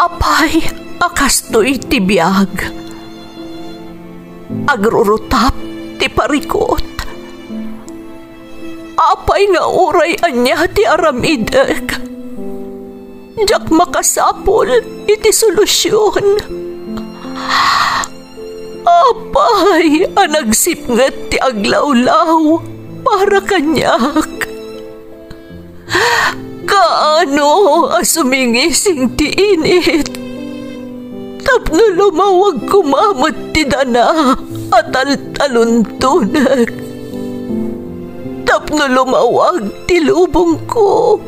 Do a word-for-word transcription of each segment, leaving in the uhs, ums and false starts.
Apay a kastoy ti biag? Agrurutap ti parikut. Apay nga uray ania ti aramidek, diak makasapul iti solusion. Apay a nagsipnget ti aglawlaw para kaniak? Kaano a sumingising ti init tapno lumawag koma met ti dana a taltaluntonek, tapno lumawag ti lubongko?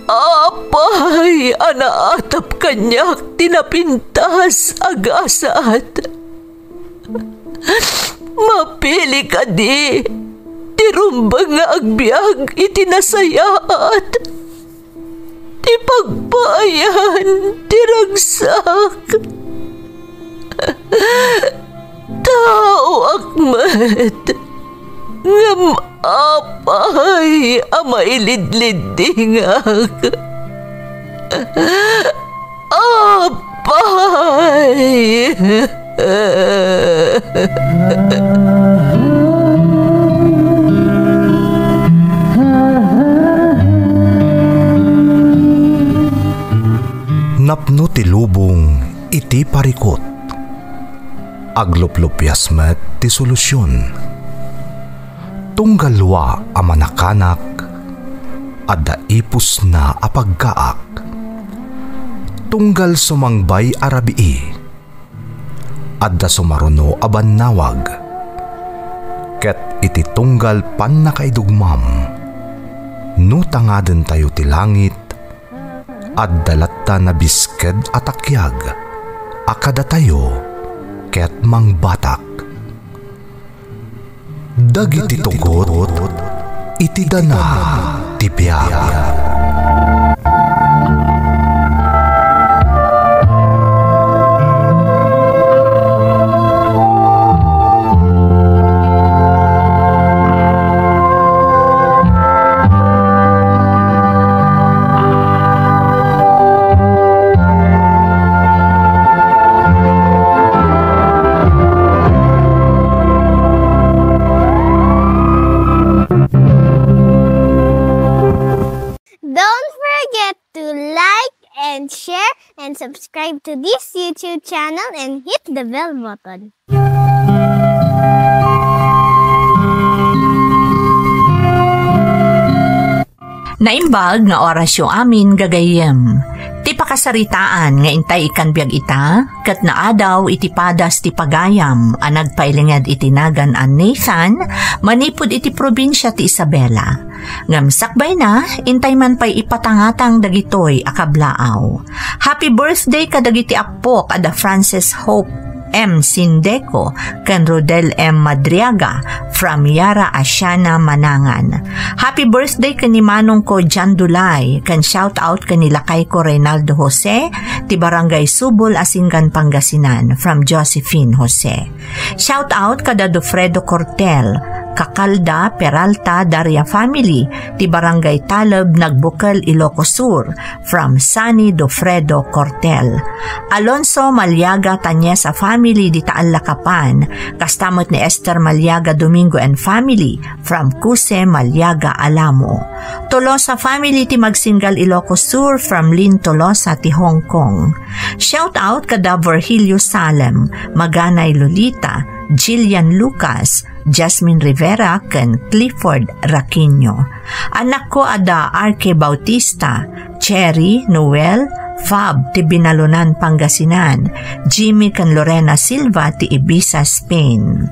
Apay a naatap kaniak ti napintas a gasat? Mapili kadi ti rumbeng nga agbiag iti nasayaat, ti pagpaayan ti ragsak? Taoak met, ngem apay a mailidliddingak? Apay! Napno ti lubong iti parikut. Agluplupias met ti solusion. Tunggal wa a manakanak, adda ipusna a paggaak. Tunggal sumangbay a rabii, adda sumaruno a bannawag. Ket iti tunggal pannakaidugmam, no tangadentayo ti langit, adda latta nabisked a takiag a kadatayo ket mangbatak. Dagiti tugot iti dana ti biag. Don't forget to like and share and subscribe to this YouTube channel and hit the bell button. Naimbag nga orasyo amin, gagayyem. Ti pakasaritaan nga intay ikkan biag ita, ket naadaw iti padas ti pagayam a nagpailinged iti nagan a Nathan manipud iti probinsia ti Isabela. Ngem sakbayna, intay man pay ipatangatang dagitoy a kablaaw. Happy birthday kadagiti appok a da Frances Hope M Sindeco ken Rodel M Madriaga from Yara Asiana, Manangan. Happy birthday ken ni manongko John Dulay, ken shout out ken ni lakayko Reynaldo Jose, ti Barangay Subol, Asingan, Pangasinan, from Josephine Jose. Shout out kada Dofredo Cortel, Kakalda Peralta Daria family, ti Barangay Taleb, Nagbukel, Ilocos Sur, from Sunny Dofredo Cortel. Alonso Maliaga Tanyesa family dita Alacapan, kasta met ni Esther Maliaga Domingo and family, from Cuse Maliaga Alamo. Tolosa family ti Magsingal, Ilocos Sur, from Lynn Tolosa ti Hong Kong. Shout out kada Virgilio Salem, Maganay Lolita, Jillian Lucas, Jasmine Rivera, ken Clifford Raquinho. Anakko a da Arke Bautista, Cherry, Noel, Fab ti Binalonan, Pangasinan, Jimmy ken Lorena Silva ti Ibiza, Spain.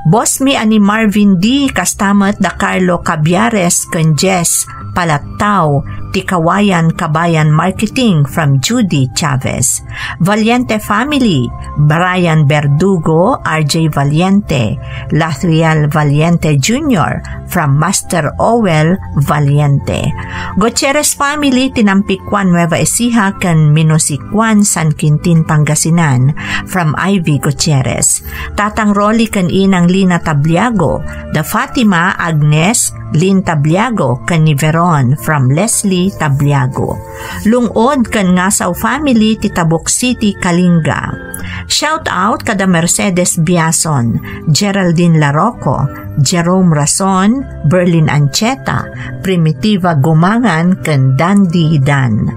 Boss mi a ni Marvin D, kasta met da Carlo Cabiares ken Jess Palattao ti Kawayan, Kabayan Marketing, from Judy Chavez. Valiente family, Brian Berdugo, R J Valiente, Lathriel Valiente Junior, from Master Owel Valiente. Gutierrez family, Tinampicuan, Nueva Ecija, ken Minusicuan, San Quintin, Pangasinan, from Ivy Gutierrez. Tatang Rolly ken Inang Lina Tabliago, da Fatima, Agnes, Lynn Tabliago ken ni Veron from Leslie Tabliago. Lung-od ken Ngasaw family ti Tabuk City, Kalinga. Shout out kada Mercedes Biason, Geraldine Larocco, Jerome Rason, Berlin Ancheta, Primitiva Gumangan ken Dandy Dan.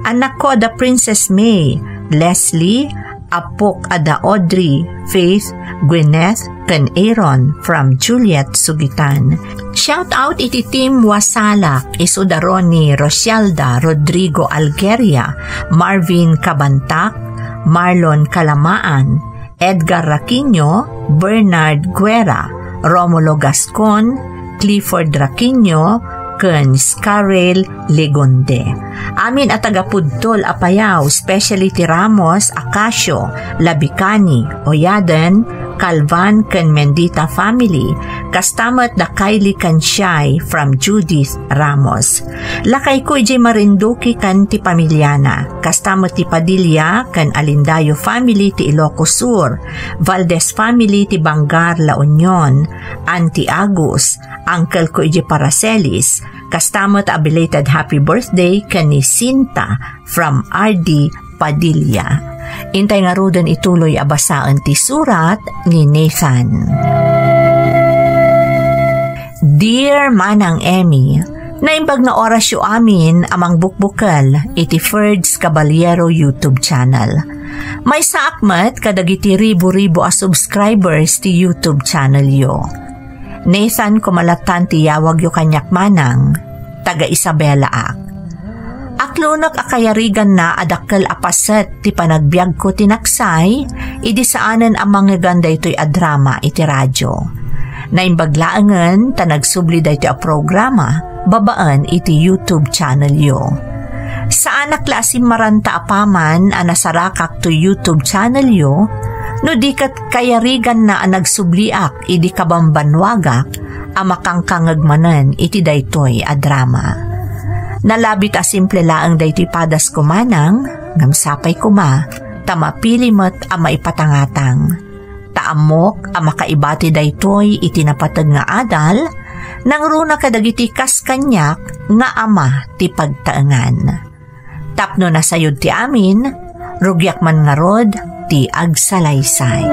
Anakko a da Princess May, Leslie, apok a da Audrey, Faith, Gwyneth, ken Aaron from Juliet Sugitan. Shout out iti Team Wasalak, isu da Ronnie, Rosialda, Rodrigo Algeria, Marvin Cabantac, Marlon Calamaan, Edgar Raquinho, Bernard Guerra, Romulo Gascon, Clifford Raquinho, ken Scarel Legonde. Amin a taga-Pudtol a Payao, especially ti Ramos, Acacio, Labicani, Oyaden, Calvan, ken Mendita family, kasta met da Kylie ken Shai from Judith Ramos. Lakayko idiay Marinduque ken ti pamiliana, kasta met ti Padilla ken Alindayo family ti Ilocos Sur, Valdez family ti Bangar, La Union, Auntie Agus, uncle ko idiay Paracelis, kasta met a belated happy birthday ken ni Sinta from R D Padilla. Intay ngaruden ituloy a basaen ti surat ni Nathan. Dear Manang Emmy, naimbag nga orasyo amin a mangbukbukel iti Ferds Caballero YouTube channel. Maysaak met kadagiti ribu-ribu a subscribers ti YouTube channelyo. Nathan, koma lattan ti yawagyo kaniak, Manang, taga Isabela ak. Aklonek a kayariganna a dakkel a paset ti panagbiagko ti naksay idi saanen a mangngegan daytoy a drama iti radio. Naimbag laengen ta nagsubli daytoy a programa babaen iti YouTube channelyo. Saanak la a simmaranta apaman a nasarakak toy YouTube channelyo, no di ket kayariganna a nagsubliak idi kabambannuagak a makangkangeg manen iti daytoy a drama. Nalabit a simple laeng daytoy padasko, Manang, ngem sapay koma ta mapili met a maipatangatang. Ta ammok a makaibati daytoy iti napateg nga adal, nangruna kadagiti kas kaniak nga ama ti pagtaengan. Tapno nasayod ti amin, rugiak man ngarud ti agsalaysay.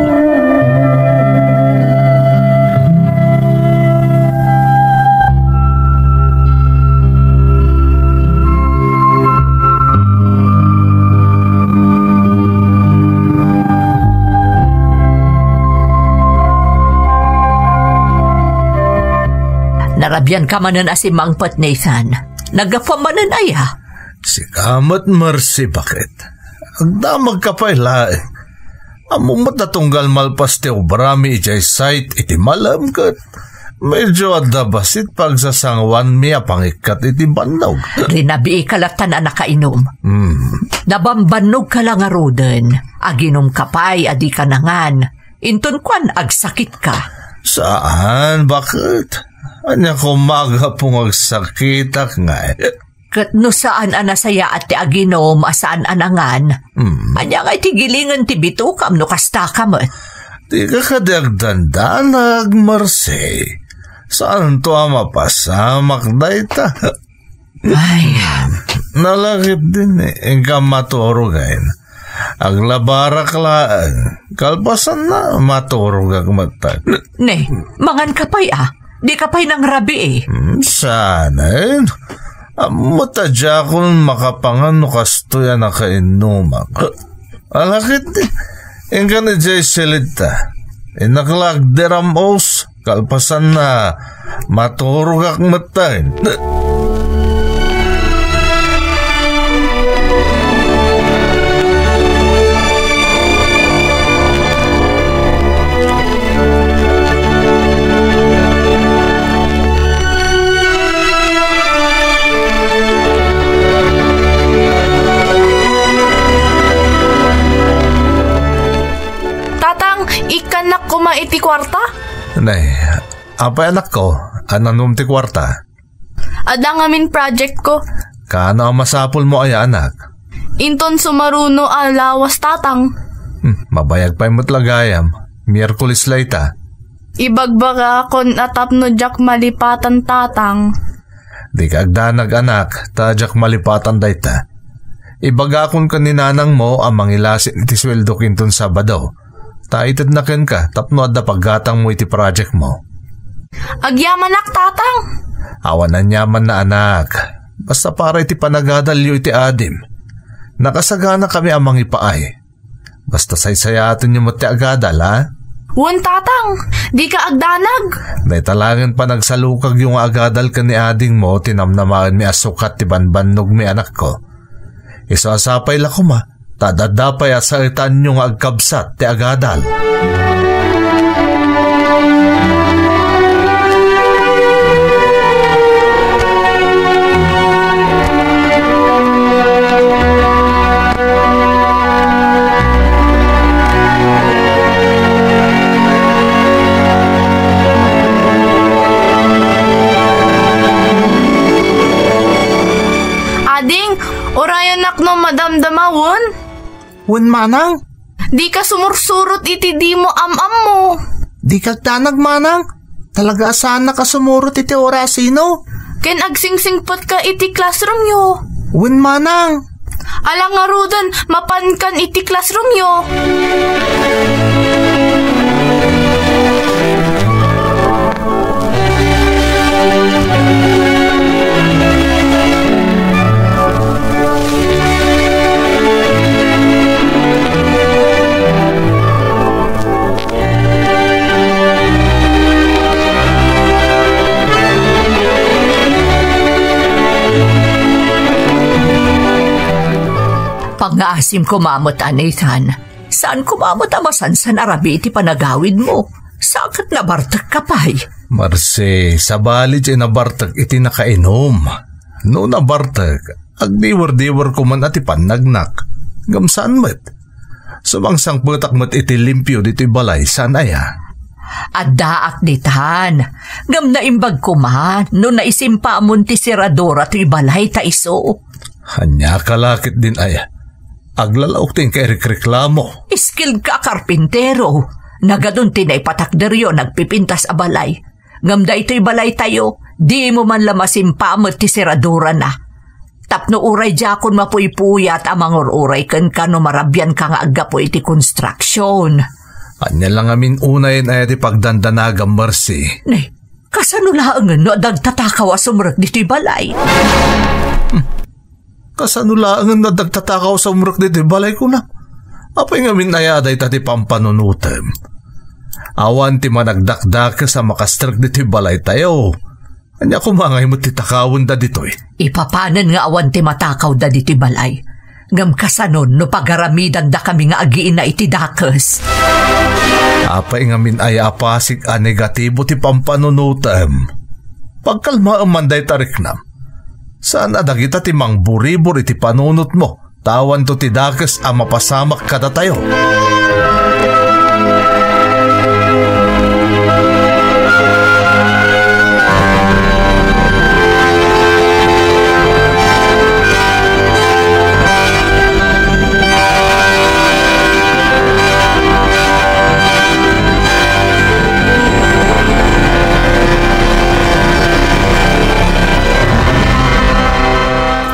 Narabian ka manen a simmangpet, Nathan. Naggapuam manen aya? Sika met, Mercy, baket. Agdamag ka pay laeng. Ammom met a tunggal malpas ti obrami idiay site iti malem ket medyo adda bassit pagsasanguanmi a pangikkat iti bannog. Rinabii ka lattan a nakainum. Hmm. Nabambannog ka la ngaruden. Aginum ka pay a di ka nangan. Inton kuan, agsakit ka. Saan, baket? Ania koma a gapu nga agsakitak ngay? Ket no saan a nasayaat ti aginum a saan a nangan, hmm, ania ngay ti gilingen ti bitokam no kasta ka met? Dika kadi agdandanag, Mercy. Saanto a mapasamak dayta. Ay. Nalakit din eh. Inka maturog, ay. Aglabarak laeng. Kalpasanna, maturogak met. Ne, mangan ka pay, a? Di ka pay nangrabii. Hmm, saan, eh? Ammom ta diakon makapangan no kastoy a nakainumak. Alakit, inkan idiay silidta. Innak la agdiram-os. Kalpasanna, maturogak metten. Tatang, ikkannak koma iti kuarta? Nay, apay, anakko, ananum ti kuarta? Adda ngamin project ko. Kaano a masapulmo aya, anak? Inton sumaruno a lawas, Tatang. Hmm, mabayag pay met la gayam. Miyerkules la ita. Ibagbagakon a tapno diak malipatan, Tatang. Dika agdanag, anak, ta diak malipatan dayta. Ibagakon ken ni nanangmo a mangilasin iti sueldok inton Sabado. Ta itedna kenka tapno adda paggatangmo iti projectmo. Agyamanak, Tatang! Awan aniamanna, anak. Basta para iti panagadalyo iti adim. Nakasaganakami a mangipaay. Basta saysayaatenyo met ti agadal, a? Wen, Tatang, dika agdanag. Dayta laengen panagsalukagyo nga agadal ken ni adingmo ti namnamaenmi a sukat ti banbannogmi, anakko. Isu a sapay la koma, ta adda pay a saetanyo nga agkabsat ti agadal. Ading, urayanak no madamdama wen? Wen, manang? Dika sumursurot iti dimo am-ammo. Dika agdanag, manang. Talaga a saannak a sumurot iti orasino. Ken agsingsingpetka iti classroomyo. Wen, manang. Ala ngaruden, mapankan iti classroomyo. Pangngaasim koma met, Nathan. Saan koma met a masansan a rabii ti panagawidmo. Sa ket nabartekka pay. Marsi, sabali ti nabartek iti nakainum. No nabartek, agdiwerdiwer koman a ti pannagnak. Ngem saan met. Sumangsangpetak met iti limpio ditoy balay, saan aya? Addaak ditan. Ngem naimbag koma no naisimpamon ti seradura toy balay ta isu. Ania ka la ketdin aya? Aglalaok ti inka irikreklamo. Skilled ka a karpintero. Nagadun ti naipatakderyo a nagpipintas a balay. Ngem daytoy balaytayo, dimo man la masimpa met ti seradurana. Tapno uray diakon mapuypuyat a mangur-uray kenka no marabianka nga aggapu iti konstruksion. Ania la ngamin unayen aya ti pagdandanagam, Marsi? Ne, kasano laengen no adda agtatakaw a sumrek ditoy balay? Hmm. Kasano laengen no adda agtatakaw a sumrek ditoy balay, kunam? Apay ngamin aya dayta ti pampanunotem? Awan ti managdakdakes a makastrek ditoy balaytayo. Ania koma ngay met ti takawenda ditoy? Ipapanen nga awan ti matakawda ditoy balay. Ngem kasano no pagaramidandakami nga agiina iti dakes? Apay ngamin aya a pasig a negatibo ti pampanunotem? Pagkalmaem man dayta riknam. Saan a dagita ti mangburibor iti panunotmo, ta awanto ti dakes a mapasamak kadatayo.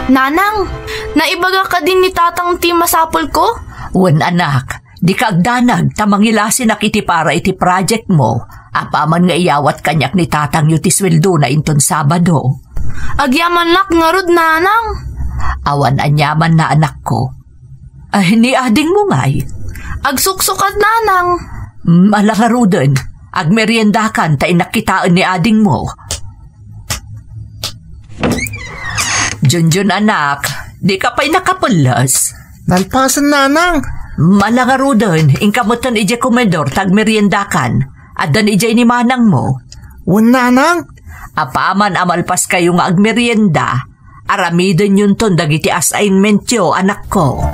Nanang, naibaga kadi ni Tatang ti masapulko? Wen, anak, dika agdanag ta mangilasinak iti para iti projectmo. Apaman nga iyawat kaniak ni Tatangyo ti sueldona inton Sabado. Agyamannak ngarud, Nanang. Awan aniamanna, anakko. Ay, ni adingmo ngay? Agsuksukat, Nanang. Mm, ala ngaruden. Agmeriendakan ta innak kitaen ni adingmo. Junjun, anak, dika pay nakapelles? Nalpasen, Nanang. Mm, ala ngaruden, inka metten idiay komedor ta agmeriendakan. Addan idiay ni manangmo. Wen, Nanang. Apaman a malpaskayo nga agmerienda, aramidenyonton dagiti assignmentyo, anakko.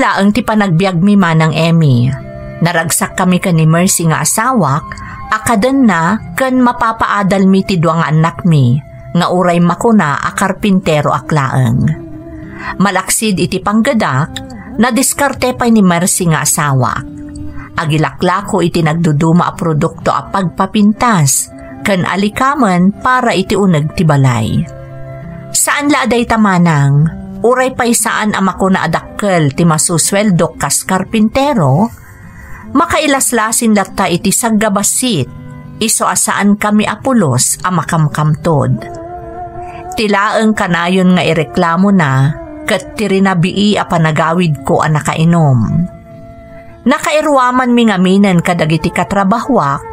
laeng ti panagbiagmi, Manang Emmy. Naragsakkami ken ni Mercy nga asawak a kadenna ken mapapaadalmi ti dua nga annakmi nga uray makuna a karpinteroak laeng. Malaksid iti panggedak, nadiskarte pay ni Mercy nga asawak. Agilaklako iti nagduduma a produkto a pagpapintas ken alikamen para iti uneg ti balay. Saan la a dayta, Manang, uray pay saan a makuna a dakkel ti masusueldok kas karpintero, makailaslasin latta iti saggabassit, isu a saankami a pulos a makamkamtod. Ti laeng kanayon nga ireklamona ket ti rinabii a panagawidko a nakainom. Nakairuamanmi ngaminen kadagiti katrabahoak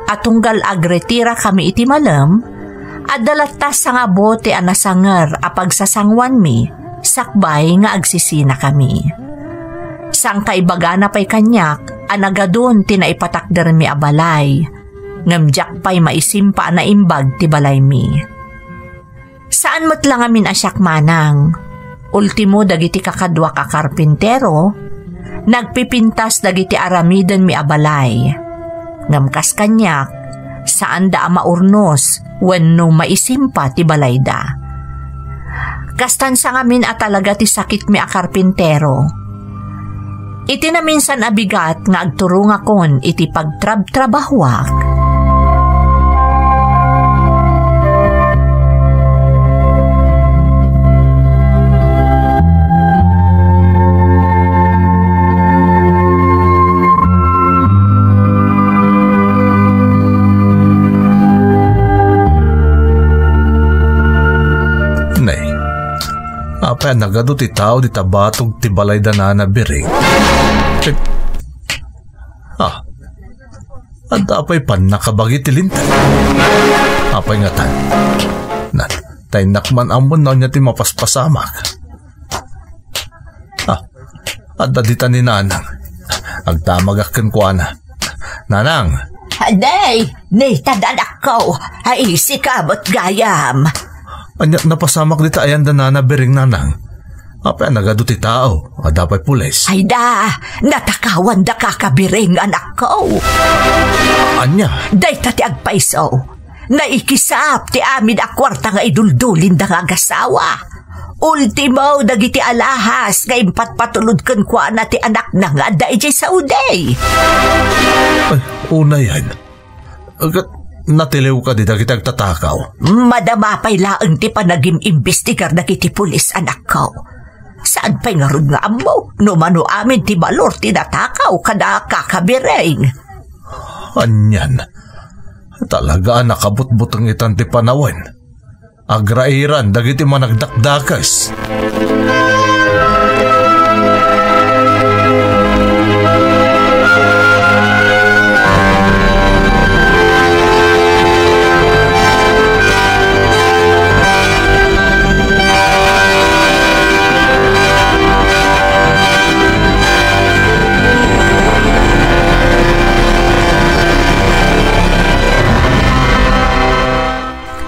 a tunggal agretirakami iti malem, adda latta sangabote a nasanger a pagsasanguanmi sakbay nga agsisinakami. Sangkaibagana pay kaniak a nagadun ti naipatakdermi a balay, ngem diak pay maisimpa a naimbag ti balaymi. Saan met la ngamin a siak, Manang. Ultimo dagiti kakaduak a karpintero, nagpipintas dagiti aramidenmi a balay. Ngem kas kaniak, saanda a maurnos wenno maisimpa ti balayda. Kastan sa ngamin a talaga ti sakitmi a karpintero. Iti naminsan a bigat nga agturongakon iti pagtrabtrabahoak. Nay, apay a nagadu ti tao dita batog ti balay da Nana Biring? Ket, ah, adda pay pannakabagi ti linteg. Apay ngatan? Na, ta innak man ammon no ania ti mapaspasamak. Ah, adda dita ni Nanang. Agdamagak kenkuana. Nanang! Adday, nitad anakko. Ay, sika met gayam. Ania, napasamak dita ayan da Nana Biring, Nanang? Apay a nagadu ti tao? Adda pay pulis? Ay da, natakawan da Kaka Biring, anakko. Ania? Dayta ti agpayso. Naikisap ti amin a kuarta nga iduldulin da nga agasawa. Ultimo dagiti alahas nga impatpatulod kenkuana ti anakna nga adda idiay Saudi. Ay, unayan. Ket natiliw kadi dagiti agtatakaw? Madama pay laeng ti panagim-imbestigar dagiti pulis, anakko. Saan pay ngarud nga ammo no mano amin ti balor ti natakaw kada Kaka Biring? Anian, talaga a nakabutbuteng itan ti panawen. Agrairan dagiti managdakdakes.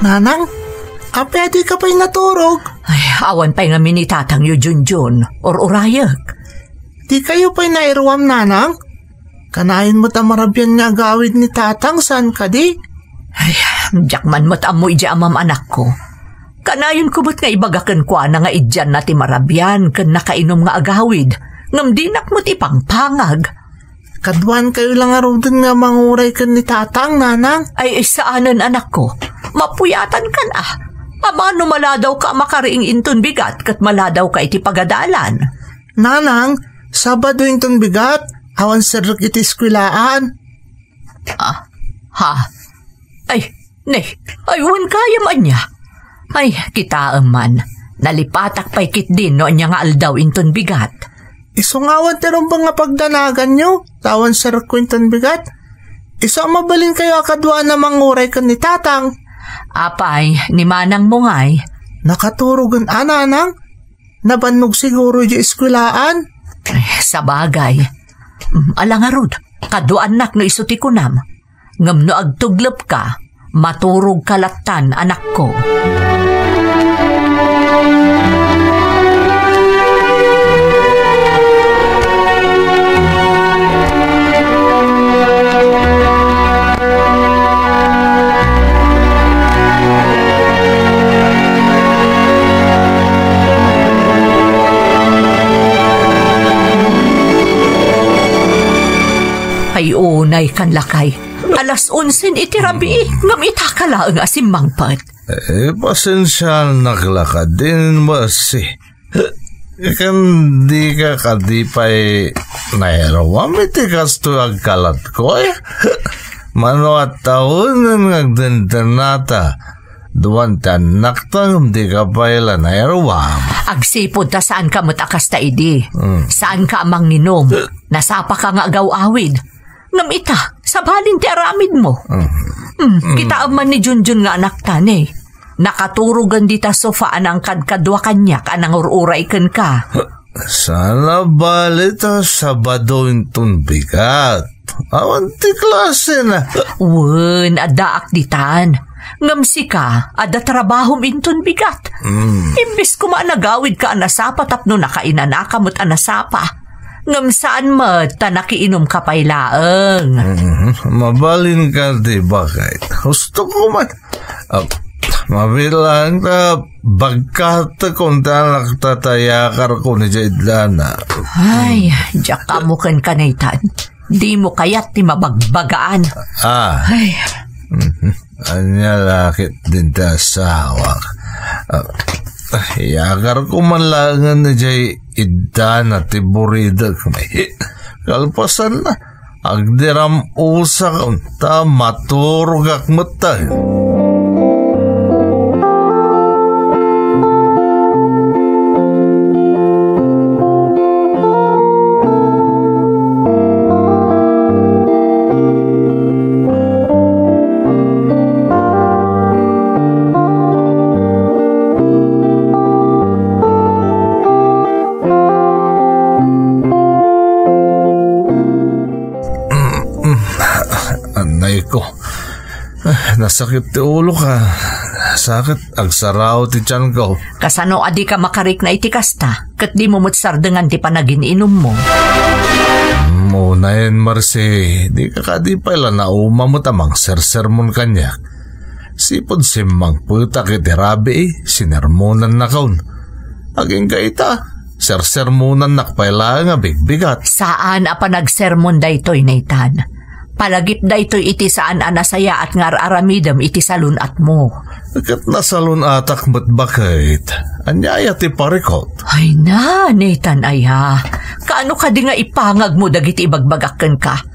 Nanang, apay a dika pay naturog? Ay, awan pay ngamin ni tatangyo, Junjun. Ur-urayek. Dikayo pay nairuam, Nanang? Kanayon met a marabian nga agawid ni tatang, saan kadi? Ay, diak man met ammo idiay amam, anakko. Kanayonko met nga ibaga kenkuana nga idianna ti marabian ken nakainom nga agawid, ngem dinak met ipangpangag. Kaduankayo la ngaruden nga manguray ken ni tatang, Nanang? Ay, saanen, anakko. Mapuyatankan a. Amangan no maladawka a makariing inton bigat ket maladawka iti pagadalan. Nanang, Sabado inton bigat, awan serrek iti eskwelaan. Ah, ha? Ay, ne, ay, wen kayam ania? Ay, kitaem man, nalipatak pay ketdin no ania nga aldaw inton bigat. Isu nga awan ti rumbeng nga pagdanaganyo, ta awan serrekko inton bigat. Isu a mabalinkayo a kaduana manguray ken ni tatang. Apay, ni manangmo ngay? Nakaturogen a, Nanang. Nabannog siguro idiay eskwelaan. Ay, sabagay. Mm, ala ngarud, kaduaannak no isu ti kunam. Ngem no agtuglepka, maturogka lattan, anakko. Ay, unay kan lakay. Alas onsen iti rabii, ngem ita ka laeng a simmangpet. Eh, pasensianak la kadin, Mercy. Ken di ka kadi pay nairuam iti kastoy agkalatko, eh? Mano a taonen nga agdendennata? Duan ti annakta ngem di ka pay la nairuam. Agsipud ta saan ka met a kasta idi. Mm. Saan ka a manginom. Nasapa ka nga agaw-awid. Ngem ita, sabalin ti aramidmo. Mm. Mm, kitaem man ni Junjun nga anakta, ne. Nakaturogen dita sofa a nangkadkadua kaniak a nangur-uray kenka. Saan a bale ta Sabado inton bigat. Awan ti klasena. Wen, addaak ditan. Ngem sika, adda trabahom inton bigat. Mm. Imbes koma a nagawidka a nasapa tapno nakainanaka met a nasapa. Ngem saan met ta nakiinumka pay laeng. Mhm. Mabalin kadi, baket. Husto ko man. Ah, mabilang ta bagkatek kunta nakta ta iyakarko ni Jaidlana. Ay, diak ammo kenka, Nathan. Dimo kayat ti mabagbagaan. Ah. Ay. Mhm. Ania la ketdin ti asawak. Ah, iyakarko man laengen idiay iddana ti buridek. Kalpasanna, agdiram-usak ta maturogak metten. Anay ko. Ah, nasakit ti ulok. Sakit, agsarao ti tiyanko. Kasano a dika makarikna iti kasta, ket dimo met sardengan ti panagin-inummo? Mm, unayen, Mercy, dika kadi pay la nauma met a mangsersermon kaniak. Sipud simmangpetak iti rabii, sinermonannakon. Agingga ita, sersermonannak pay laeng a bigbigat. Saan a panagsermon daytoy, Nathan. Palagip daytoy iti saan a nasayaat nga ar-aramidem iti salun-atmo. Ket nasalun-atak met, baket. Ania aya ti parikut? Ay na, Nathan aya. Kaano kadi nga ipangagmo dagiti ibagbagak kenka?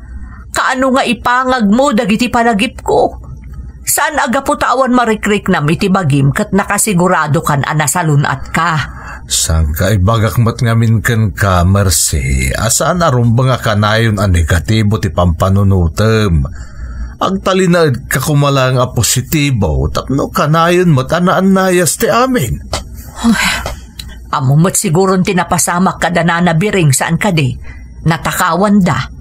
Kaano nga ipangagmo dagiti palagipko? Saan a gapu ta awan marikriknam iti bagim ket nakasiguradokan a nasalun-atka. Saan ka ibagak met ngamin kenka, Mercy, a saan a rumbeng a kanayon a negatibo ti pampanunotem. Agtalinaedka koma laeng a positibo tapno kanayon met a naannayas ti amin. Ay, ammo met siguron ti napasamak kada Nana Biring, saan kadi? Natakawanda.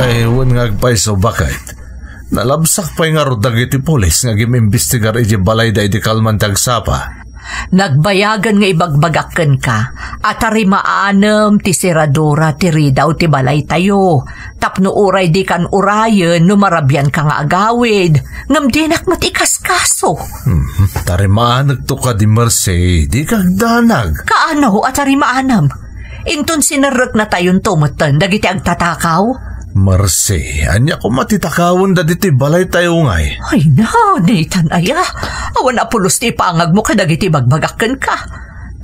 Ay, wen nga agpayso, baket. Nalabsak pay ngarud dagiti pulis nga agim-imbestigar iti balayda idi kalman ti agsapa. Nagbayagan nga ibagbagak kenka a tarimaanem ti seradura ti ridaw ti balaytayo, tapno uray dikan urayen no marabianka nga agawid, ngem dinak met ikaskaso. Hmm, tarimaanekto kadi, Mercy, dika agdanag. Kaano a tarimaanam? Inton sinerreknatayonto metten dagiti agtatakaw? Mercy, ania koma ti takawen dagiti balaytayo ngay? Ay na, Nathan aya, awan a pulos ti ipangagmo kadagiti ibagbagak kenka.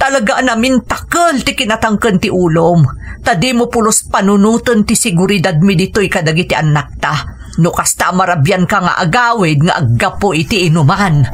Talaga a namintakel ti kinatangken ti ulom, ta dimo pulos panunoten ti seguridadmi ditoy kadagiti annakta. No kasta a marabianka nga agawid nga aggapu iti inuman.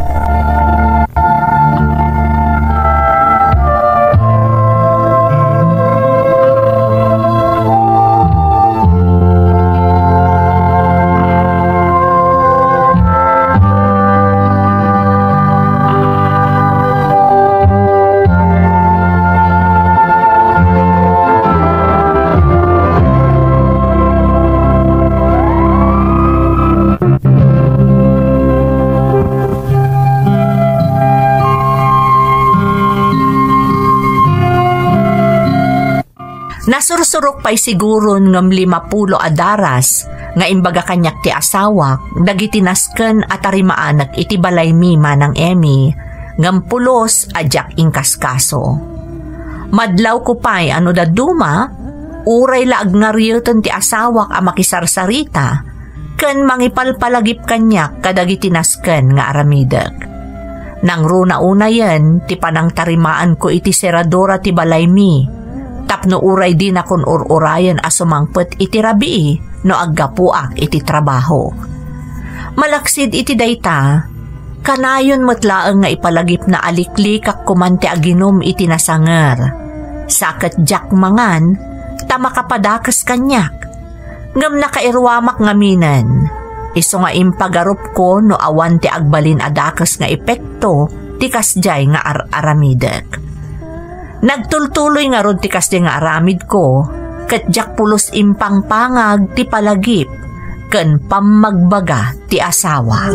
Nasursurok pay siguron ngem limapulo a daras nga imbaga kaniak ti asawak dagiti nasken a tarimaanek iti balaymi, Manang Emmy, ngem pulos a diak inkaskaso. Madlawko pay a no dadduma, uray la agngariyeten ti asawak a makisarsarita ken mangipalpalagip kaniak kadagiti nasken nga aramidek. Nangruna unayen ti panangtarimaanko iti seradura ti balaymi tapno uray dinakon ur-urayen a sumangpet iti rabii no aggapuak iti trabaho. Malaksid iti dayta, kanayon met laeng nga ipalagipna a liklikak koman ti aginum iti nasanger. Sa ket diak mangan, ta makapadakes kaniak. Ngem nakairuamak ngaminen. Isu nga impagarupko no awan ti agbalin a dakes nga epekto ti kasdiay nga ar-aramidek. Nagtultuloy ngarud ti kasdiay nga aramidko, ket diak pulos impangpangag ti palagip ken pammagbaga ti asawa.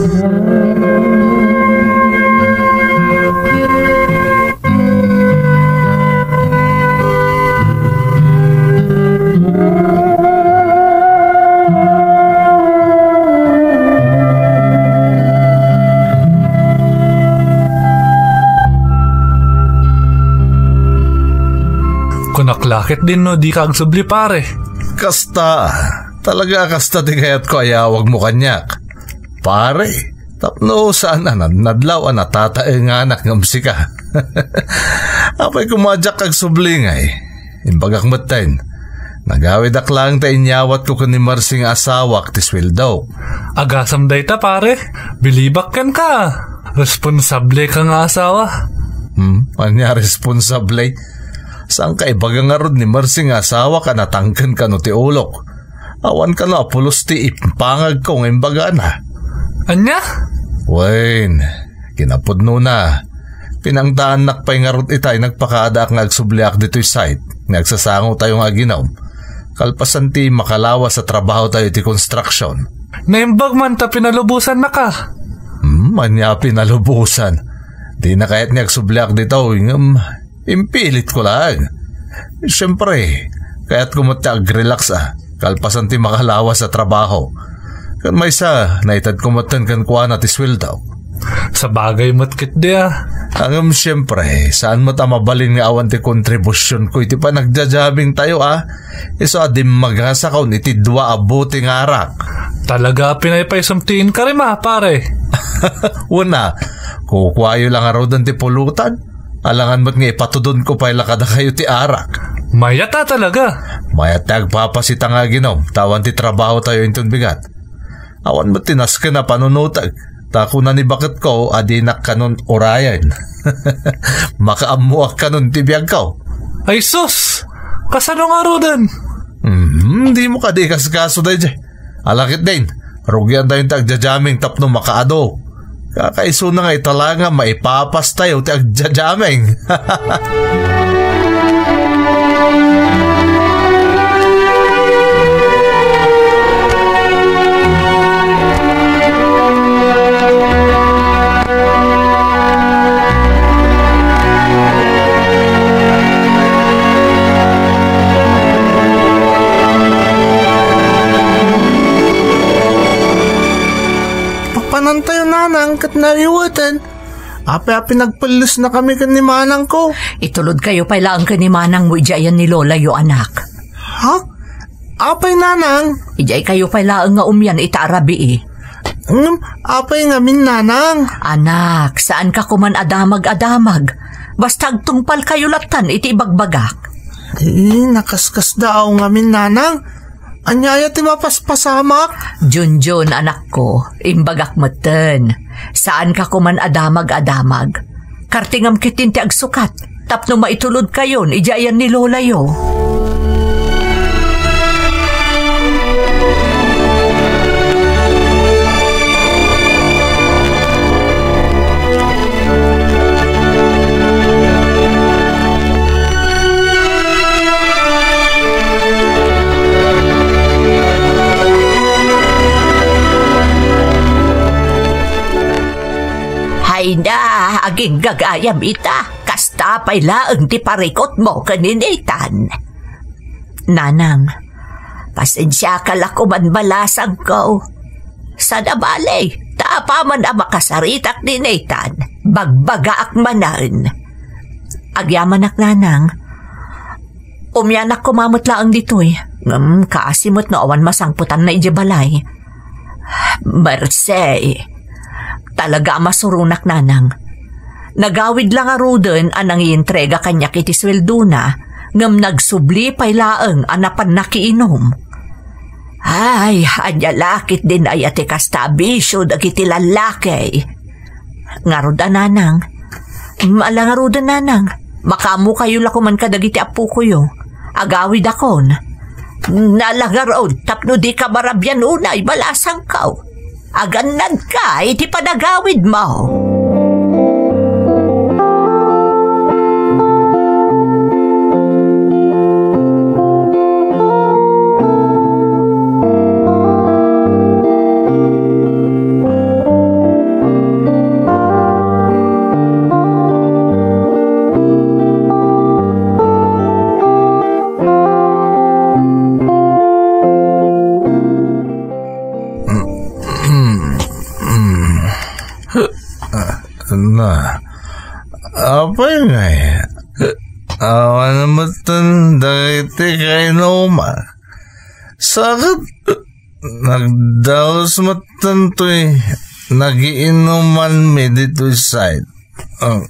Kunak la ket din no dika agsubli, pare. Kasta, talaga a kasta ti kayatko a yawagmo kaniak. Pare, tapno saan a nadnadlaw a natataenganak ngem sika. Apay koma a diak agsubli ngay. Imbagak metten, nagawidak laeng ta inyawatko ken ni Marsi nga asawak ti sueldok. Agasam dayta, pare. Bilibak kenka. Responsable ka nga asawa. Hmm? Ania responsable? Saan ka ibaga ngarud ni Marsi nga asawak a natangken kano ti ulok? Awan kano a pulos ti impangagko nga imbagana. Ania? Wen, kinapudnona, pinangdaannak pay ngarud itay nagpakaadaak nga agsubliak ditoy site nga agsasangotayo nga aginum. Kalpasan ti makalawas a trabahotayo iti construction. Naimbag man ta pinalubosannaka. Hmm, ania pinalubosan? Dina kayat nga agsubliak ditoy, ngem impilitko laeng. Siempre, kayatko met ti agrelax a, kalpasan ti makalawas a trabaho. Ken maysa, naitedko metten kenkuana ti sueldo. Sabagay met ketdi a. Ngem siempre, saan met a mabalin nga awan ti kontribusionko iti panagjajammingtayo a. Isu a dimmagasakon iti dua a bote nga arak. Talaga a pinaypaysom ti inkarim a, pare. Wen a, kukuayo la ngaruden ti pulutan. Alangan met nga ipatudonko pay la kadakayo ti arak. Mayat a talaga. Mayat ti agpapasita nga aginum, ta awan ti trabahotayo inton bigat. Awan met ti nasken a panunotag, ta kuna ni baketko a dinak kanon urayen. Makaammoak kanon ti biagko. Ay sus! Kasano ngaruden? Hmm, dimo kadi ikaskaso daydiay. Ala ketdin, rugiantayon ti agjajamming tapno makaadu. Kakaisuna nga ita la nga maipapastayo ti agjajamming. Papanantayo, nanang, ket nariweten. Apay a pinagpellesnakami ken ni manangko? Itulodkayo pay laeng ken ni manangmo idiay ayan ni lolayo, anak. Ha? Apay, nanang? Idiaykayo pay laeng nga umian ita a rabii. Ngem apay ngamin, nanang? Anak, saanka koman a damag a damag. Basta agtungpalkayo lattan iti ibagbagak. Eh, nakaskasdaaw ngamin, nanang. Ania aya ti mapaspasamak? Junjun, anakko, imbagak metten. Saanka koman a damag a damag. Kartingam ketdin ti agsukat tapno maitulodkayon idiay ayan ni lolayo. Hayna, agingga gayam ita, kasta pay laeng ti parikutmo ken ni Nathan. Nanang, pasensiaka la koman, balasangko. Saan a bale, ta apaman a makasaritak ni Nathan, bagbagaak manen. Agyamanak, nanang. Umianak koma met laeng ditoy, ngem kaasi met no awan masangpetanna idiay balay. Mersi. Talaga a masuronak, Nanang. Nagawid la ngaruden a nangientrega kaniak iti sueldona, ngem nagsubli pay laeng a napan nakiinum. Ay, ania la ketdin aya ti kasta a bisio dagiti lallaki? Ngarud a, Nanang. Mm, ala ngaruden, Nanang. Makaammokayo la koman kadagiti appokoyo. Agawidakon. Ala ngarud, tapno dika marabian unay, balasangko. Agannadka iti panagawidmo. Na, apay ngay? Awan metten dagiti kainuman. Sakit, nagdaus metten toy nagiinumanmi ditoy side. Ah.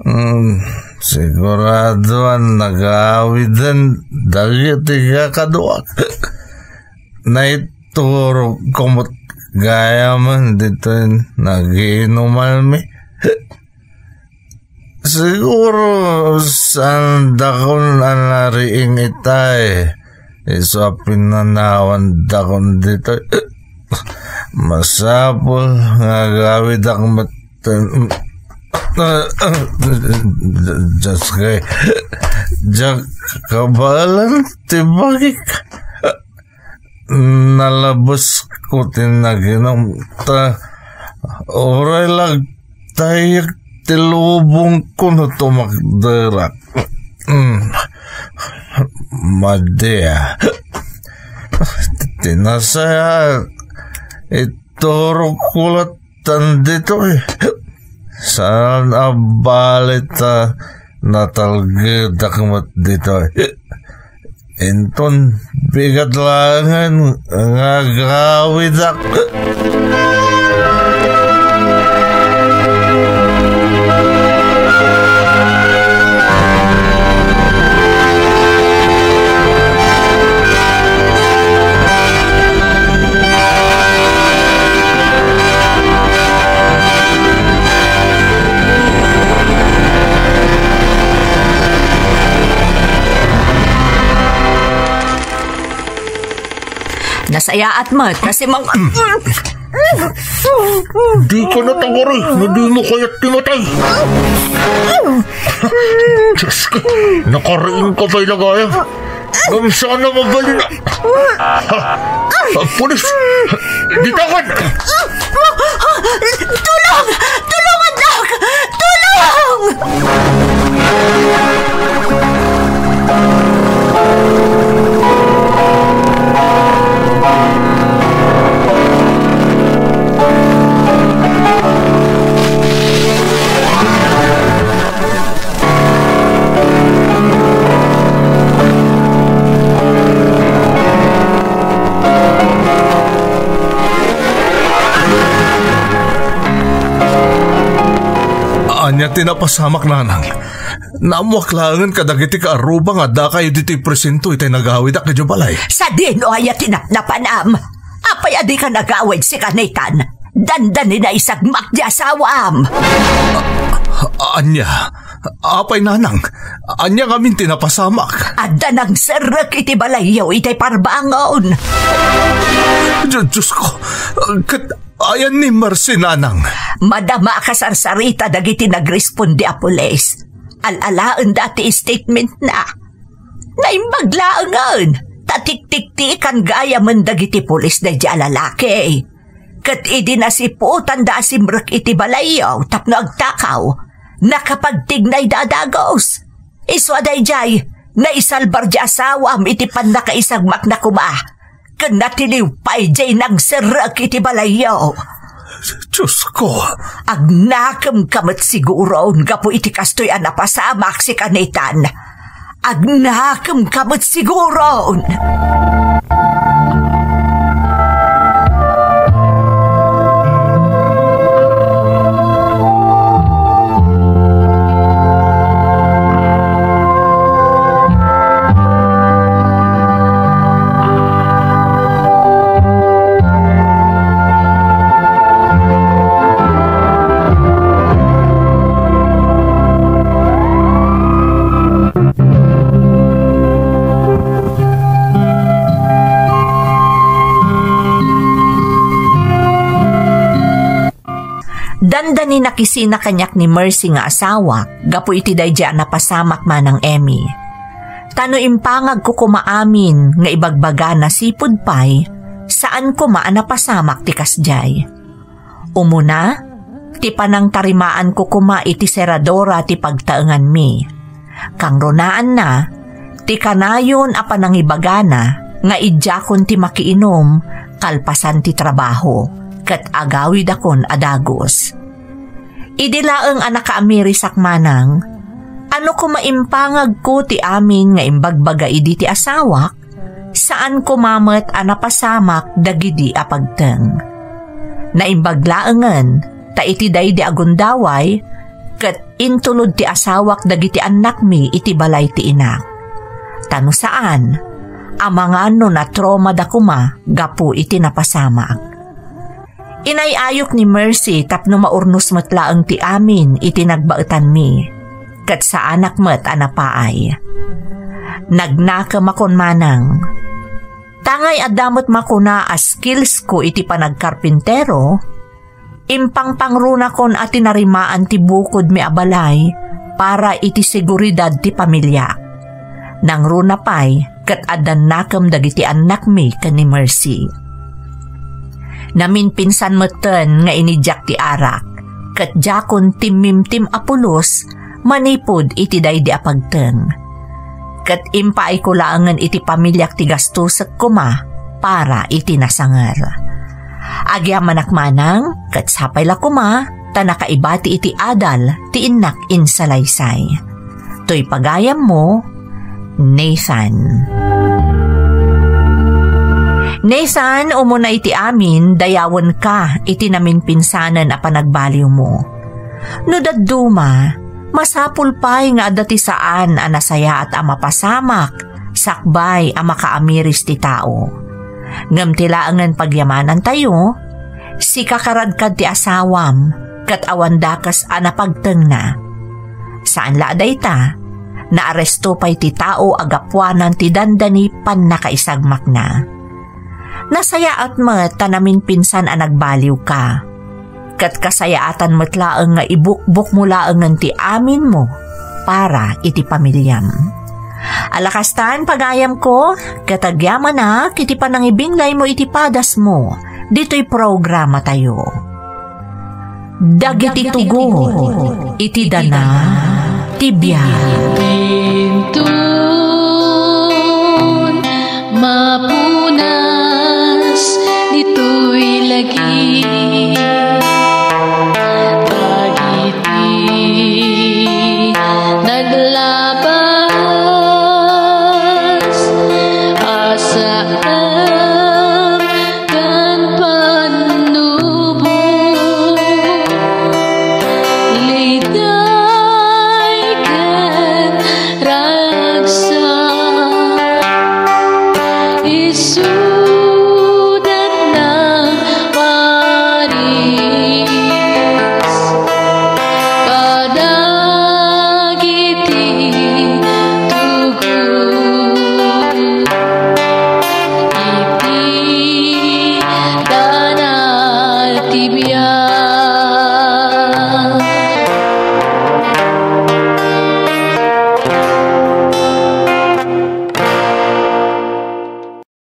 Mm, sigurado a nagawiden dagiti kakaduak. Naiturogko met gayamen ditoy nagiinumanmi. Siguro, saandakon a nariing itay, isu a pinanawandakon ditoy. Masapul nga agawidak met. Dios ko, diak kabaelan ti bagik. Nalabesko ti naginum, ta uray la agtayyek ti lubongko no tumakderak. Mm. Madi a. Ti nasayaat, iturogko latta ditoy. Saan a bali ta natalgedak met ditoy. Inton bigat laengen nga agawidak. Nasayaat met, kasi mang- Dika natawari, no dimo kayat ti matay. Dios ko, nakariing ka pay lagaya. Ngem saan a mabalin a. Ha? Ah, pulis! Ditakan! Tulong! Tulong, anak! Tulong! Ania ti napasamak, nanang? Naammoak laengen kadagiti kaarruba nga addakayo ditoy presinto itay nagawidak idiay balay. Sadino aya ti napnapanam? Apay a dika nagawid, sikanitan? Dandani naisagmak ti asawam. A-, ania? Apay, nanang? Ania ngamin ti napasamak? Adda nangserrek iti balayyo itay parbangon. Di-, Diosko, ket ayan ni Mercy, nanang? Madama a kasarsarita dagiti nagrespondi a pulis. Al-alaenda ti statementna. Naimbag laengen, ta tiktiktikan gayamen dagiti pulis daydiay a lalaki. Ket idi nasiputanda a simrek iti balayyo tapno agtakaw, nakapagtignayda a dagus. Isu a daydiay, naisalbar ti asawam iti pannakaisagmakna koma, ken natiliw pay diay nangserrek iti balayyo. Diosko! Agnakemka met siguron gapu iti kastoy a napasamak, sikanitan. Agnakemka met siguron. Dandani nakisina kaniak ni Mercy nga asawak gapu iti daydi a napasamak, Manang Emmy. Ta no impangagko koma amin nga ibagbagana sipud pay, saan koma a napasamak ti kasdiay. Umuna, ti panangtarimaanko koma iti seradora ti pagtaenganmi. Kangrunaanna, ti kanayon a panangibagana nga idiakon ti makiinum kalpasan ti trabaho, ket agawidakon a dagus. Idi laeng a nakaamirisak, Manang, ano koma impangagko ti amin nga imbagbaga idi ti asawak, saan koma met a napasamak dagidi a pagteng. Naimbag laengen ta iti daydi a gundaway, ket intulod ti asawak dagiti annakmi iti balay ti inak. Ta no saan, amangan no natraumada koma gapu iti napasamak. Inay-ayok ni Mercy tapno maurnos met laeng ti amin iti nagbaetanmi, ket saanak met a napaay. Nagnakemakon, Manang. Tangay adda met makuna a skillsko iti panagkarpintero, impangpangrunakon a tinarimaan ti bukodmi a balay para iti seguridad ti pamiliak. Nangruna pay ket addannakem dagiti annakmi ken ni Mercy. Naminpinsan metten nga inidiak ti arak, ket diakon timmimtim a pulos manipud iti daydi a pagteng. Ket impaayko laengen iti pamiliak ti gastosek koma para iti nasanger. Agyamanak, Manang, ket sapay la koma ta nakaibati iti adal ti innak insalaysay. Toy pagayammo, Nathan. Nathan, umuna iti amin, dayawenka iti naminpinsanen a panagbaliwmo. No dadduma, masapul pay nga adda ti saan a nasayaat a mapasamak sakbay a makaamiris ti tao. Ngem ti laengen pagyamanantayo, sika karadkad ti asawam, ket awan dakes a napagtengna. Saan la a dayta, naaresto pay ti tao a gapuanan ti dandani pannakaisagmakna. Nasayaat met ta naminpinsan a nagbaliwka. Ket kasayaatan met laeng nga ibukbokmo laengen ti aminmo para iti pamiliam. Ala kastan, pagayamko, ket agyamanak iti panangibinglaymo iti padasmo ditoy programatayo. Dagiti tugot iti dana ti biag. Intun mapunas ditoy lagi. Dagiti naglabas a saan ken pannubo, liday ken ragsak, isu